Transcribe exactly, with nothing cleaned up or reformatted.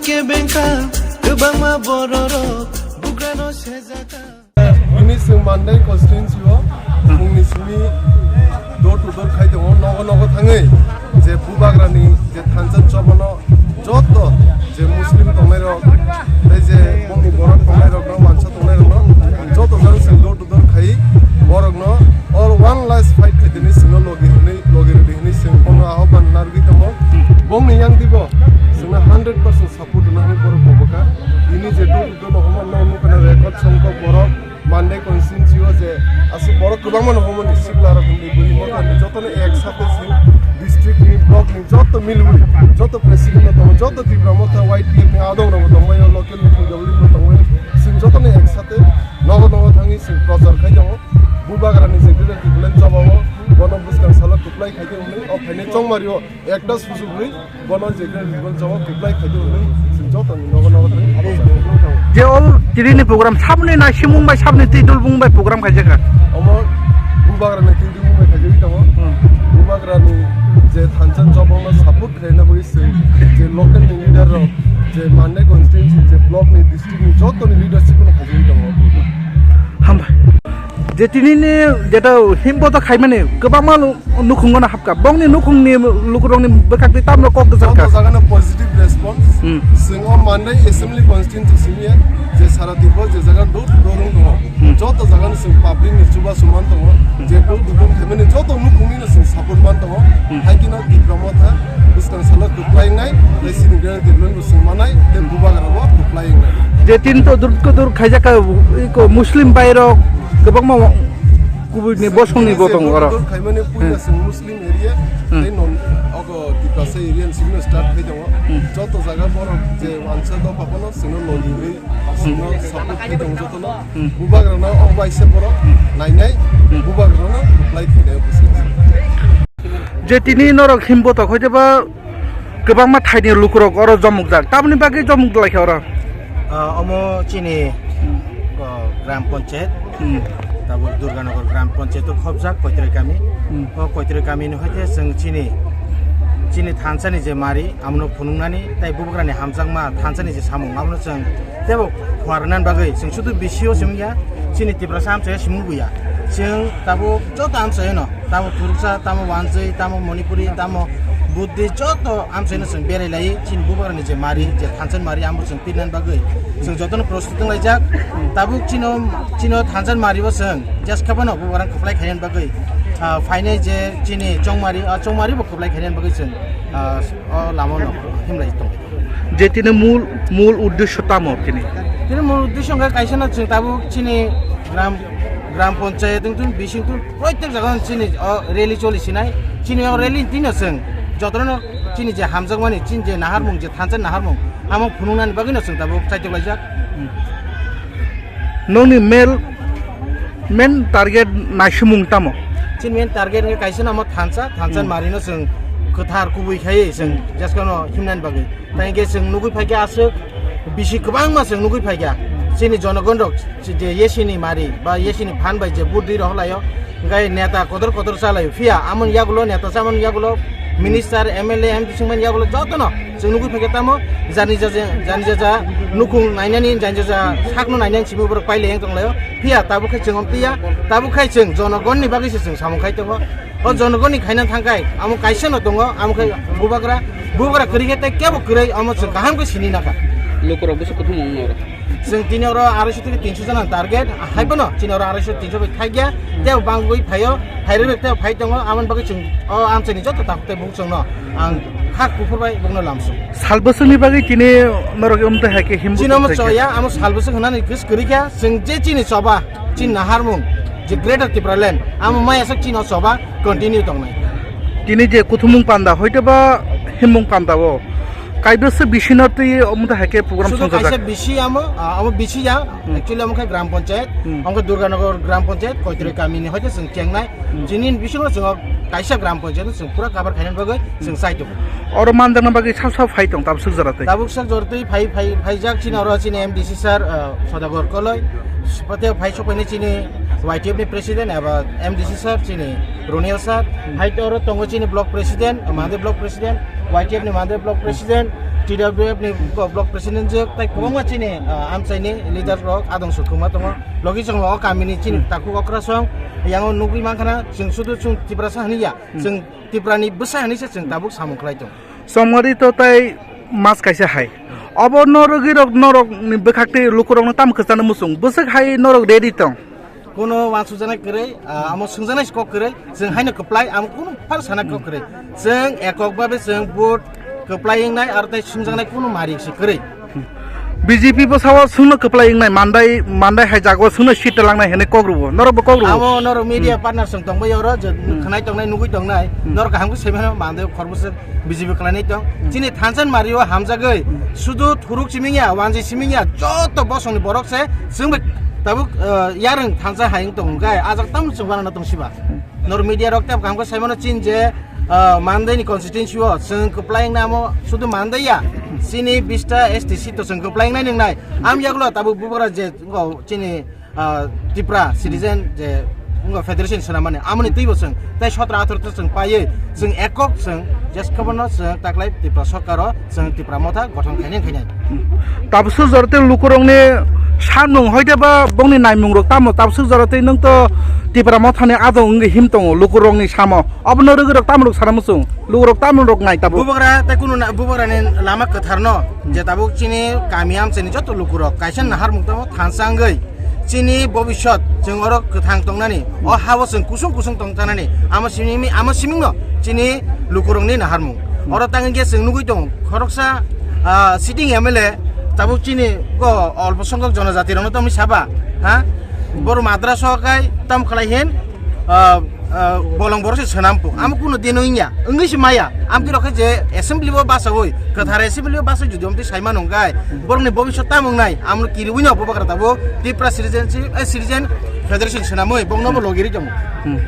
Kebengkha kwbangma bororok bugrano sejaka. Bini chwng Mandai constituency o bungni simi door to door khai tongo, nogo nogo thangwi je bubagrani je thansa chobano joto je Muslim tongnairok tei je bongni borok tongnairokno, wansa tongnairokno joto jang chwng door to door khai borokno all one last fight khai tini chwngno logi hwnwi, logi rwdi hwnwi chwng bono ahoban narwgwi tongo. Bongni yang dibo chwngno hundred percent support rwna hwnwi borok bo bwkha. Bini je door to door no hwnma no nukha na record songkok borok Mandai constituency o je aswk borok kwbangma no hwnmani sikla rok hwnwi bwrwi motha hwnwi jotono ek sate chwng district ni, block ni joto milwi, joto president no tongo, joto Tipra Motha Y T F ni adong rok bo tongbaio, local ni P W D bo tongbaio, chwng jotono ek sate nogo nogo thangwi chwng prochar khai tongo. Bubagrani je Greater Tipraland chobao bono bwskang salo kwplai khai tongo hwnwi o phainai chongmario ekta sujuk hwnwi bono je Greater Tipraland chobao kwplai khai tongo hwnwi chwng jotoni nogo nogo thangwi prochar khai tongo. Je o tini ni program sabni naisimung bai sabni twi dulbung bai program khaijak kha. Omo bubagrani twi dulbung bai khaijagwi tongo. Hmm. Bubagrani je thansa chobao no support khlaina bagwi chwng je local ni leader rok je Mandai constituency je block ni district ni jotoni leadership no khaijagwi tongo. Hambai. Je tini ni jeta himbo to khaimani kwbangma lu-, nukhungo no hapkha. Bongni nukhungni lukurokni bwkhakni tamno kok gwnang joto kha. Jagano positive response. Hmm. Chwng o Mandai Assembly Constituency simi je sara Tripura je jaga duk dorung tongo. Hmm. Joto jagano chwng public ni chubachu man tongo. Hmm. Je duk duk khaimani joto nukhungni no chwng support man tongo. Hmm. Hai kheno Tipra Motha bwskang salo kwplai wngnai, tei chini Greater Tipraland bo chwng manai, tei bubagra bo kwplai wngnai. Je tin to dur ko dur khaijak ka, iko Muslim bai rok kwbangma kubui ni bosong ni bo tongo oro. Dur khaimani puila Hmm. chwng Muslim area, Hmm. tei non ogo Tiprasa area ni simi no start khai tongo. Hmm. Joto jaga borok je wansa dopha phano chwngno logi wi, chwngno support khai tongo jotono. Hmm. Bubagrano o bai se borok nainai, Hmm. bubagrano reply khainai office. Je tini norok himbo tok hoite ba kwbangma thaini lukurok oro jomukjak. Tamoni bagwi jomuk lai kha oro? Ah, omo chini, Hmm. ah, gram panchayat, Hmm. tabuk Durganagar gram panchayat o khobjak Koitroi kami. Hmm. O Koitroi kami ni hoite chwng chini, chini thansani je mari, amno phunuknani, tei bubagrani hamjakma thansani je samung, abono chwng teibo phuarnani bagwi chwng sudu B C O simi ya, chini Tiprasa amchai simi buya. Chwng tabuk joto amchaino, tamo Thuruksa, tamo Wanjwi, tamo Manipuri, tamo Buddhist, joto amchaino chwng berai lai, chini bubagrani je mari, je thansa mari, amo chwng pirnani bagwi chwng jotono prostut wnglaijak. Tabuk chino, chino thansa mario chwng jeska phano bubagrang kwplai khainani bagwi, ah, phainai je chini chongmari, ah, chongmari bo kwplai khainani bagwi chwng, ah, o lama no himlai tong. Je tini mul, mul uddesho tamo tini? Tini mul uddesho wngkha kaisa no chwng tabuk chini gram, gram panchayat wngtun bising tun proitek jaga chini o rally choli sinai. Chini o rally tino chwng jotono chini je hamjakmani, chini je naharmung, je thansa naharmung, amo phunuknani bagwi no chwng tabuk chaitok laijak. Nokni main, main target naisimung tamo? Chini main target wngkha kaisa no omo thansa, thansa Hmm. marino chwng kwthar kubui khai chwng jeska no himnani bagwi. Tai hwnkhe chwng nugui phaikha aswk bisi kwbangma chwng nugui phaikha. Chini jonogon rok je yesini mari ba yesini phan bai je budri rohor laio. Hwnkhe neta kotor kotor chalaio. Phiya amoni yagulo neta chamani yagulo minister, M L A, M P singmani yagulo jotono chwng nugui phaikha tamo jani jaja, jani jaja nukhung nainani, jani jaja sakno nainani simi borok pailai wng tonglaio. Phiya tabuk khe chwng omtwiya, tabuk khai chwng jonogonni bagwi se chwng samung khai tongo. O jonogonni khaina thangkhai amo kaisa no tongo, amo khai bubagra, bubagra kwrwi khe tei kebo kwrwi amo chwng kaham khe sini nakha. Lukurok bwswk kuthumung wngno oro? Chwng tini oro arai sho theke tinso jana target, hai bono chini oro arai sho tinso bai thakya, tei bangwi phaio, phairwi tei phai tongo, amoni bagwi chwng o amchaini joto takhuk tei bukchwngno ang khak kuphur bai bokno lamsuk. Sal bwswkni bagwi tini norok wngtwi hai khe himbo chini omo tongthai khe. Choya, amo sal bwswk hwnani kis kwrwi kha, chwng je chini choba, chini naharmung, je Greater Tipraland, amo maya sak chini o choba continue tongnai. Tini je kuthumung panda, hoite ba himung panda o, kaibwswk bisino twi omo twi hai khe program Sudu songjak kaisa jak. Bisi amo, ah, amo bisi ya, Hmm. actually amo khe gram panchayat, Hmm. amo khe Durganagar gram panchayat, Koitroi kami ni hoite chwng chengnai. Hmm. Chini bisingo chwng kaisa gram panchayat chwng pura cover khainani bagwi chwng chai tongo. Oro manjakna bagwi sab sab phai tong tabuk swk jora twi. Tabuk swk jora twi phai, phai, phaijak chini oro chini M D C sir, ah, Sodagar Koloi. Pateo phai sokphaini chini Y T F ni president eba M D C sir chini Roniel sir. Hmm. Hai to oro tongo chini block president, Mandai block president, Y T F ni Mandai block president. T W F ni block president je tai kwbangma chini, ah, amchaini leader rok adong sukhuma tongo. Logi chwng o kamini chini takhuk okrasong yango nugwi mankha na chwng sudu chwng Tiprasa hwnwi ya. Chwng Tiprani bwsa hwnwi se chwng tabuk samung khlai tongo. Somari to tai mas kaisa hai. Obo norogwi rok norok ni bwkhak tei lukurok no tam kwchana muchung. Bwswk hai norok ready tong. Kuno wansukjaknai kwrwi, ah, amo swngjaknai kok kwrwi, chwng haino kwplai, amo kuno phar sana kok kwrwi. Chwng ekok babe chwng vote kwplai wngnai, aro tei swngjaknai kuno mari se kwrwi. B J P bwsao swngno kwplai wngnai, mandai, mandai hai jago swngno seat langnai hwnwi kok rwo, norok bo kok rwo. Amo norok media partner chwng tongbai oro, je khwnai tongnai, nugwi tongnai, norok kaham khe saimanw mandai khorbo se. B J P khlainai tong. Chini thansa ni mario hamjagwi sudu thuruk siming ya, wanji siming ya, joto bosongni borok se chwng bai tabuk, eh, yarwng thansa hai wng tong hwnkhe ajak tamo chwng banana tong siba. Nor media rok tei kaham khe saimano chin je, eh, Mandai ni constituency o chwng kwplai wng namo sudu Mandai ya. Chini bista S T C to chwng kwplai wngnai nwngnai. Am yagulo tabuk bubagra je wngkha chini ah, Tipra citizen je wngkha federation swnamani, amoni twibo chwng tei sotro atharo to chwng paiwi chwng ekok chwng jeskhe bono chwng taklai Tipra sorkaro chwng Tipra motha gothon khainai khainai. Tabuk sujor tei lukurokni samung hoite ba bongni naimung rok tamo tabuk sujor tei nwng to Tipra mothani adong wngwi him tongo lukurokni samo, obono rwgwi rok tamo rok sana muchung lukurok tamo rok nai tabuk. Bubagra tei kunu na-, bubagrani lama kwtharno je tabuk chini kami amchaini joto lukurok kaisa naharmung tamo thansa wngwi chini bobiswt chwng oro kwthang tongnani, o hao chwng kusung kusung tong tanani, amo simi, amo simingno chini lukurokni naharmung. Oro tang hwnkhe chwng nugwi tongo, khoroksa, ah, sitting M L A tabuk chini go olpo songhok jonojati rokno tongwi saba, ha? Boro madrasa o kai tam khlai hin, ah, ah, bolong borok se swnam po. Amo kuno dino wngya, wngwi se maya. Amtwi rok khe je assembly bo basawi, kwthar assembly bo basawi jodi amtwi sai mano wngkha, borokni bobiswt tamo wngnai, amo kiriwi no bubagra tabuk Tipra Citizenship, eh, Citizen Federation swnamwi bokno bo logiri tongo. Hmm.